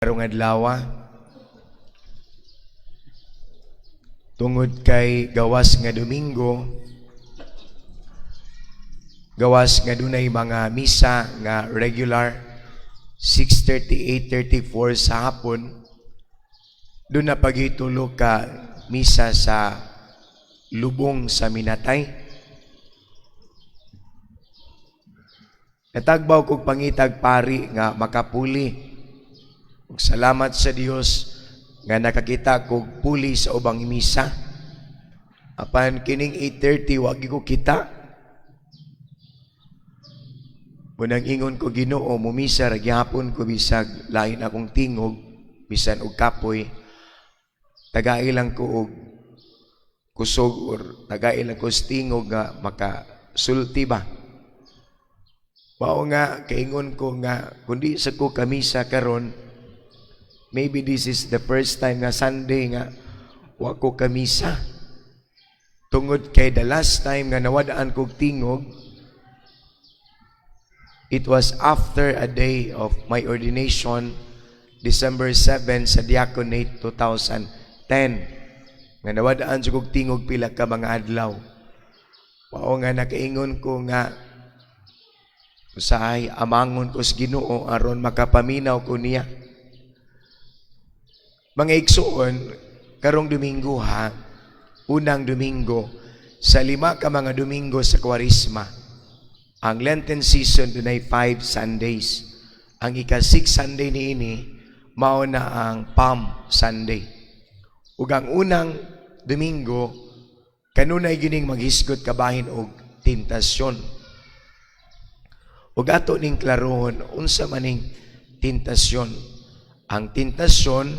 Karong adlaw, tungod kay gawas nga Domingo, gawas nga dunay mga misa nga regular 6:30, 8:34 sa hapon, duna pa tulo ka misa sa lubong sa minatay. Natagbaw kog pangitag pari nga makapuli. Ug salamat sa Dios nga nakakita kog puli sa ubang misa. Apan kining 8:30 wa ko kita. Unang ingon ko, "Ginoo, mumisa ra gihapon ko bisag lain akong tingog, bisan og kapoy. Tagai lang ko og kusog or tagai lang ko sa tingog nga makasulti ba." Mao nga kaingon ko nga kundi sa ko kamisa karon, maybe this is the first time nga Sunday nga wa ko kamisa. Tungod kay the last time nga nawadaan kog tingog, it was after a day of my ordination, December 7 sa Diaconate 2010. Nga nawadaan sa kog tingog pila ka mga adlaw. Mao nga nakaingon ko nga usahay amangon ko sa Ginoo aron makapaminaw ko niya. Mga igsuon, karong Domingo ha, unang Domingo sa 5 ka mga Domingo sa Kwaresma. Ang Lenten season dunay 5 Sundays. Ang ika-6 Sunday niini mao na ang Palm Sunday. Ug ang unang Domingo kanunay gining maghisgot kabahin og tentasyon. Ug ato ning klarohon unsa maning tentasyon. Ang tentasyon,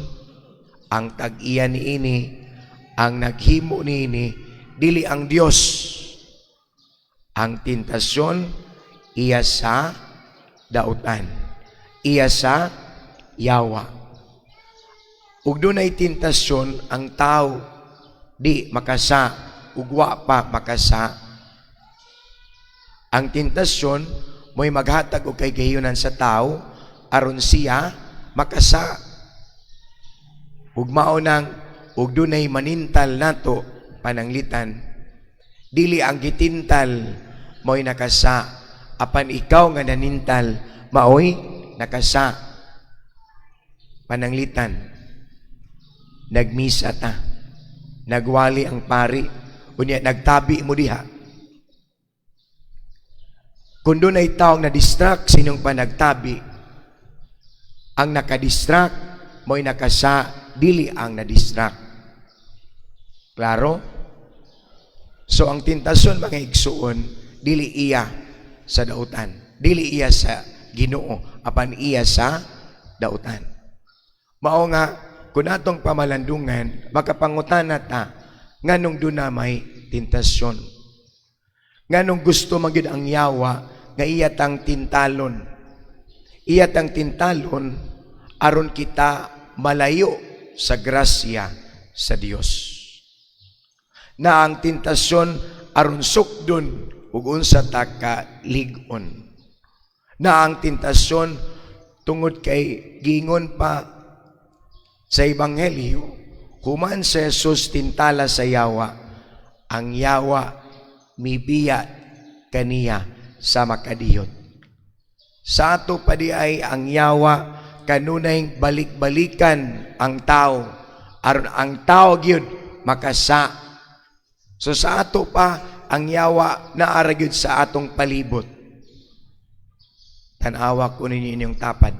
ang tag-iya niini, ang naghimo niini, dili ang Dios. Ang tentasyon iya sa dautan. Iya sa yawa. Ug dunay tentasyon ang tao di makasa ug wa pa makasa. Ang tentasyon mo'y maghatag og kahigayunan sa tao aron siya makasa. Ug mao nang ug dunay manintal nato, pananglitan dili ang gitintal mo'y nakasa, apan ikaw nga nanintal maoy nakasa. Pananglitan nagmisa ta, nagwali ang pari, unya nagtabi mo diha. Kung dunay taong na-distract sa inyong panagtabi, ang nakadistract mo'y nakasa, dili ang na-distract. Klaro? So ang tentasyon, mga igsuon, dili iya sa dautan. Dili iya sa Ginoo, apan iya sa dautan. Mao nga kung atong pamalandungan, makapangutana ta nganong duna may tentasyon. Nganong gusto man gyud ang yawa nga iya tang tintalon. Iya tang tintalon aron kita malayo sa grasya sa Dios. Na ang tentasyon aron sukdon ug unsa ta ka lig-on. Na ang tentasyon tungod kay gingon pa sa Ebanghelyo, human sa Jesus tintala sa yawa, ang yawa mibiya kaniya sa makadiyot. Sa ato pa di ay ang yawa kanunay balik-balikan ang tao aron ang tao gyud makasa. So sa ato pa ang yawa naara gyud sa atong palibot. Tan-awa ko ninyo inyong tapad.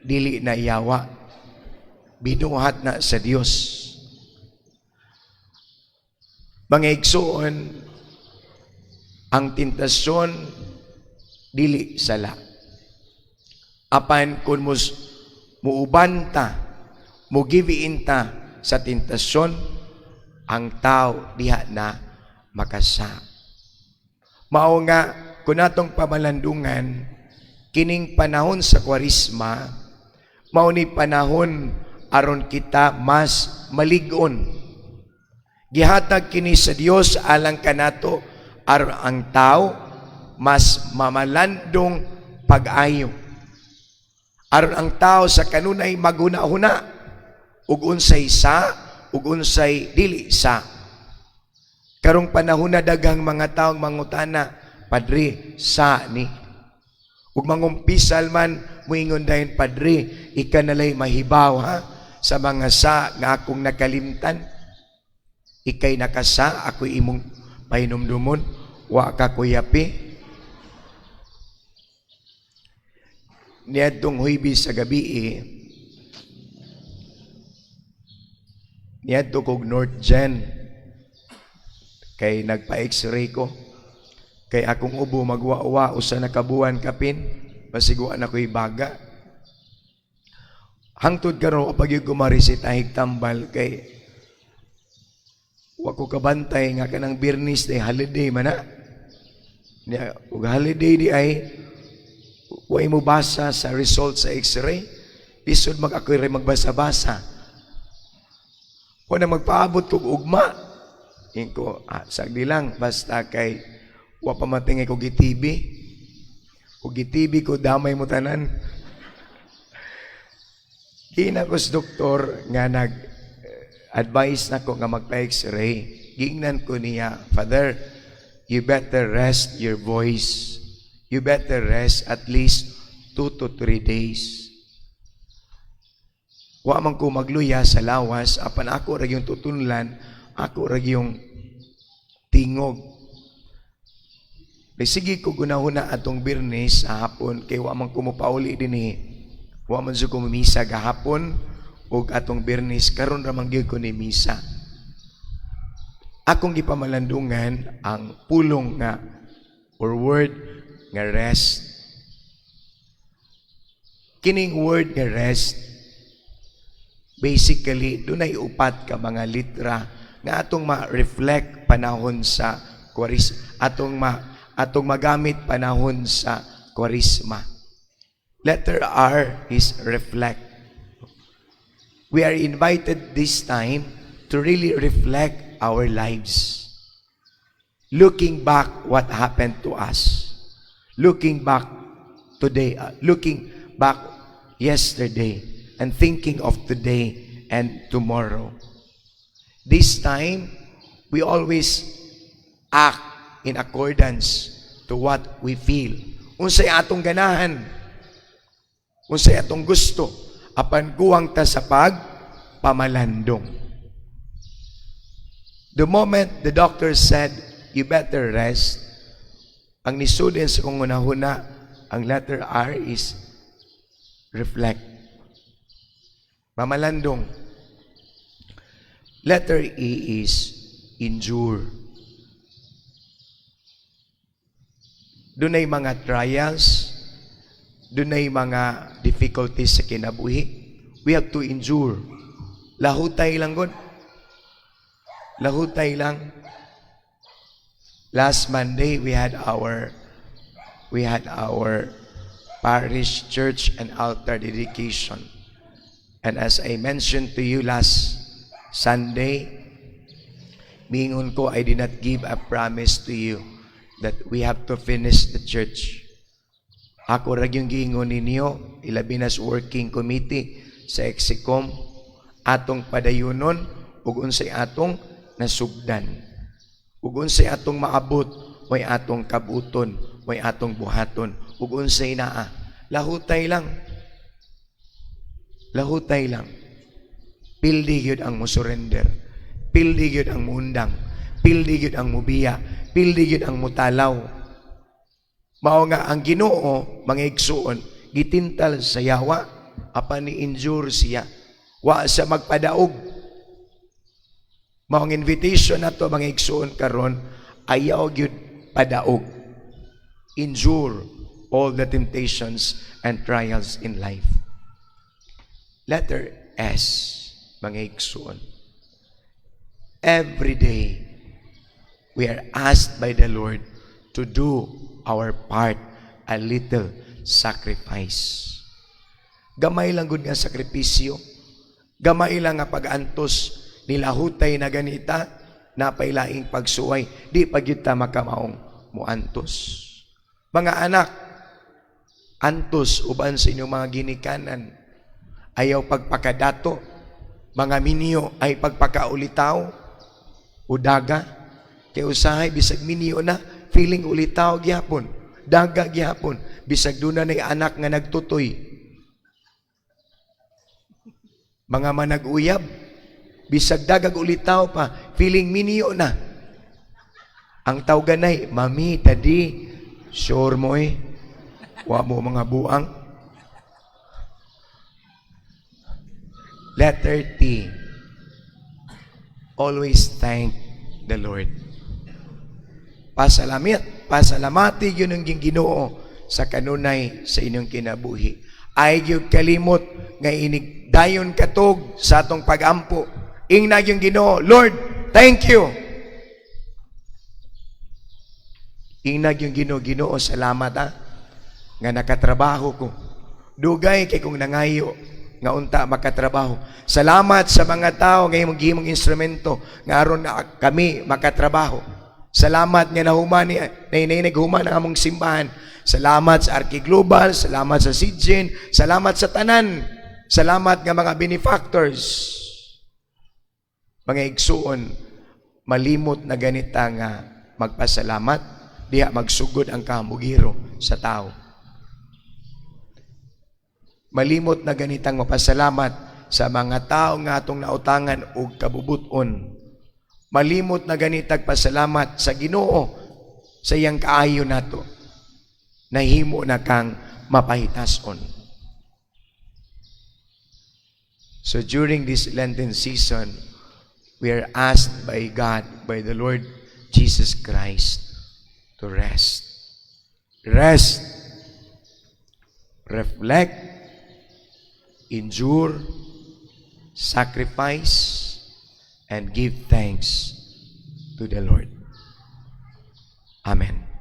Dili na yawa. Binuhat na sa Dios. Mga igsuon, ang tentasyon dili sala. Apan kung muuban ta, mugibiin ta sa tentasyon, ang tao diha na makasa. Mao nga kung atong pamalandungan, kining panahon sa Kwaresma, mao ni panahon aron kita mas malig-on. Gihatag kini sa Dios alang kanato aron ang tao mas mamalandong pag-ayo. Aron ang tao sa kanunay maghuna-huna ug unsay sa ug unsay dili sa. Karong panahon na, daghang mga taong mangutana, "Padre, sa ni?" Ug mangumpisal man, muingon dayon, "Padre, ika nalay mahibaw ha sa mga sa nga akong nakalimtan. Ikay nakasa, ako imong pahinumdumon, wa ka kuyapi." Niadtong Huybis sa gabi eh, niadto kog North Gen kay nagpa-X-ray ko kay akong ubo magwa-wa usa na ka buwan kapin, basiguan ako'y baga. Hangtod karon wa pa gyud ko mareseta tambal kay wa ko kabantay nga kanang Biyernes day holiday man na. Niya, ug holiday di ay wa mo basa sa result sa X-ray. Lisod mag ako'y rin magbasa-basa. Wa na magpaabot kog ugma. Ingon ko, ah, sagdi lang, basta kay wa pa matingay ko gi-TB. Kung gi-TB ko, damay mo tanan. Giingnan ko sa doktor nga nag advice na ko nga magpa-X-ray. Giingnan ko niya, "Father, you better rest your voice. You better rest at least 2 to 3 days." Wa man ko magluya sa lawas, apan ako ra yung tutunlan, ako ra yung tingog. Di sige ko gunahuna atong Biyernes sa hapon kay wa man ko mopauli dinhi. Wa man ko misa gahapon ug atong Biyernes, karon ra man gyud ko ni misa. Akong gipamalandungan ang pulong nga or word nga "rest." Kining word nga "rest," basically dunay upat ka mga litra nga atong ma-reflect panahon sa Kwaris, atong magamit panahon sa Kwaresma. Letter R is reflect. We are invited this time to really reflect our lives. Looking back what happened to us. Looking back today, looking back yesterday and thinking of today and tomorrow. This time, we always act in accordance to what we feel. Unsay atong ganahan, unsay atong gusto, apan kuwang ta sa pag pamalandong. The moment the doctor said, "You better rest," ang nisudin sa kong hunahuna, ang letter R is reflect. Mamalandong. Letter E is endure. Dunay mga trials, dunay mga difficulties sa kinabuhi. We have to endure. Lahutay lang gud. Lahutay lang. Last Monday we had our parish church and altar dedication. And as I mentioned to you last Sunday, mingon ko, I did not give a promise to you that we have to finish the church. Ako ra yung giingon ninyo, ilabi na sa working committee sa Execom, atong padayunon ug unsay atong nasugdan. Ug unsay atong maabot, may atong kabuton, may atong buhaton, ug unsay naa. Lahutay lang. Lahutay lang. Pildi gyud ang musurrender. Pildi gyud ang muundang. Pildi gyud ang mubiya. Pildi gyud ang mutalaw. Mao nga ang Ginoo, mga igsuon, gitintal sa yawa apan ni endure siya. Wa siya magpadaog. Mao ang invitation nato, mga igsuon, karon, ayaw gyud padaog. Endure all the temptations and trials in life. Letter S, mga igsuon. Every day, we are asked by the Lord to do our part, a little sacrifice. Gamay lang gud nga sakripisyo. Gamay lang nga pag-antos, nilahutay na ganita, napailaing pagsuway, di pa gyud ta makamaong muantos. Mga anak, Antos uban sa inyong mga ginikanan. Ayaw pagpakadato. Mga minyo ay pagpakaulitaw. Udaga. Kay usahay bisag minyo na, feeling ulitaw gihapon. Daga gihapon. Bisag duna nay anak nga nagtutoy. Mga manag-uyab, bisag dagag ulitaw pa, feeling minyo na. Ang tawganay, "Mami, Daddy, sure mo eh. Wa mo mga buang." Letter T. Always thank the Lord. Pasalamit, pasalamati gyud ang Ginoo sa kanunay sa inyong kinabuhi. Ay gyud kalimot nga inig dayon katog sa atong pagampo. Ingna gyud Ginoo, "Lord, thank you." Ingna gyud Ginoo, "Ginoo, salamat ah nga nakatrabaho ko. Dugay kay kong nangayo nga unta makatrabaho. Salamat sa mga tao nga imong gihimong instrumento nga aron na kami makatrabaho. Salamat nga nahuman ni na naghuman ang among simbahan. Salamat sa Arki Global, salamat sa Sidgen, salamat sa tanan. Salamat nga mga benefactors." Mga igsuon, malimot na ganita nga magpasalamat, diha magsugod ang kahamugiro sa tao. Malimot na ganitang mapasalamat sa mga tao nga atong nautangan og kabubuton. Malimot na ganitag pasalamat sa Ginoo sa iyang kaayo nato. Nahimo na kang mapahitason. So during this Lenten season, we are asked by God, by the Lord Jesus Christ, to rest. Rest. Reflect. Endure. Sacrifice. And give thanks to the Lord. Amen.